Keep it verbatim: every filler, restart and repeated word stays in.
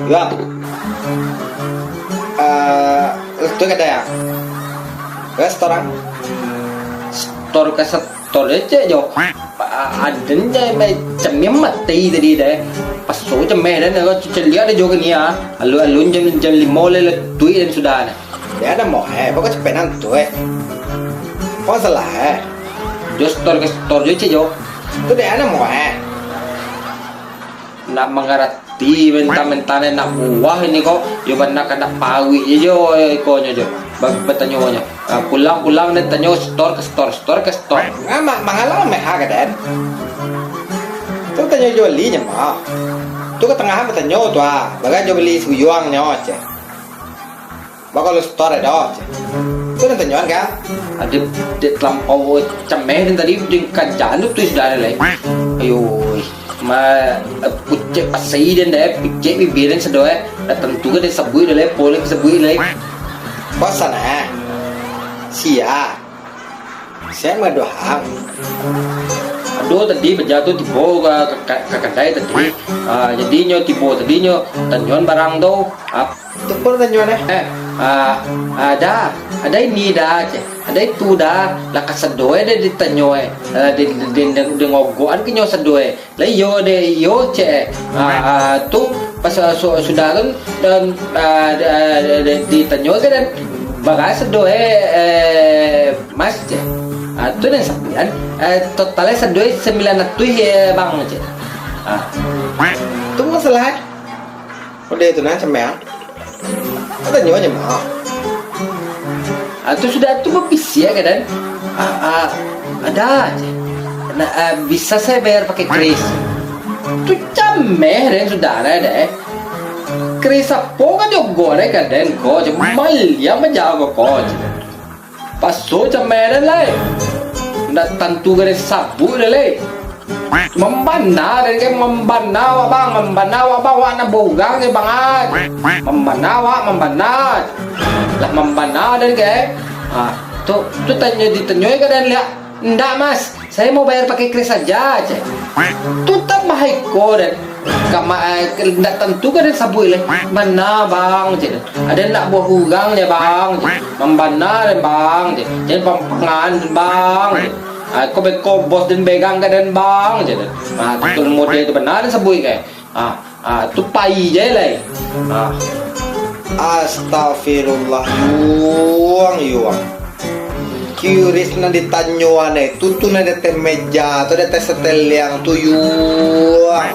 Bang. Eh, tu kata ya. Restoran. Store ka store je jo. Aden je mai cemeh mati tadi deh. Paso cemeh dan kalau celiak deh jo kini ah. Alun-alun jam, jam limo le letui dan sudah nah. Dia ada mau eh, pokok cepet nantu eh. Kau salah eh. Jo store ka store je cek jo. Tu dia ada mau eh. Nak mangarati mentah-mentah ni nak buah ini kok. Yo bana ka nak pawik je jo ikonyo jo. Ba-, batanyo nyo. Ah, pulang-pulang dia tanyo store ka store, store ka store. Ah, ma-, mangalang meh ha kaden. Tu tanyo jo li nyo mah. Tu ka tangahan batanyo tu ah. Bagai jo bali suyuang nyo ceh. Bakalu store ado ceh. Tu nan tanyoan ka? Ado dek talampau cemeh dan tadi dek kajaan tu tu sudah ada lai. Ayo, ma, pucek pasai dan deh, pucek bibir dan sedo eh. Dah tentu ka disebuik dah lai, poleh disebuik lai. Bosan eh. Sia. Sia madohang. Ado tadi baja tu tibo ka, ka, ka, ka kadai tadi. Ah, jadi nyo tibo tadi nyo tanyoan barang tu. Ah, Tu pun tanyoan eh. Eh, ah, ada, ada ini dah, ceh. Ada itu dah. Lah kasedo eh dia ditanyo eh. Ah, di, di, di, di, di ngogokan ke nyo sedo eh. Lah iyo deh, iyo ceh. Ah, ah, tu pas ah, su, sudah tu dan ah, di, ah, di, di, ditanyo ke dan bagai sedo eh, eh mas ceh. Ah, tu dan sampian. Eh, totalnya sedo eh sembilan ratus eh bang ceh. Ah. Tu masalah eh. Udah itu nah cemeh. Kau tanyo aja mah. Ah, tu sudah tu bapisiak ka dan. Ah, ah, ada aja. Nah, ah, bisa saya bayar pakai kris. Tu cameh dan saudara deh. Kris apo ka jogo deh ka dan ko je. Maliang bajago ko je. Paso cameh dan lai. Ndak tantu ka disabuik deh lai. Mambana dan ke mambana awak bang, mambana awak bang, awak nak borang je bang ai. Mambana awak, mambana. Lah mambana dan ke. Ha, tu tu tanyo ditanyo ka dan liak. Ndak mas, saya mau bayar pakai kris saja ceh. Tu tambah iko dan kama eh, ndak tantu ka dan sabuik lai. Mana bang ceh. Ada nak buah urang je bang ceh. Mambana dan bang ceh. Jadi pampangan dan bang ceh. Ah, kau beko bos dan begang ka dan bang je tu. Ah, tu model tu bana dan sabuik kan. Ah, ah, tu pai je lai. Ah. Astagfirullah, yuang, yuang. Kiris nan ditanyo aneh tu, tu nan di ateh meja tu, di ateh seteliang tu, yuang.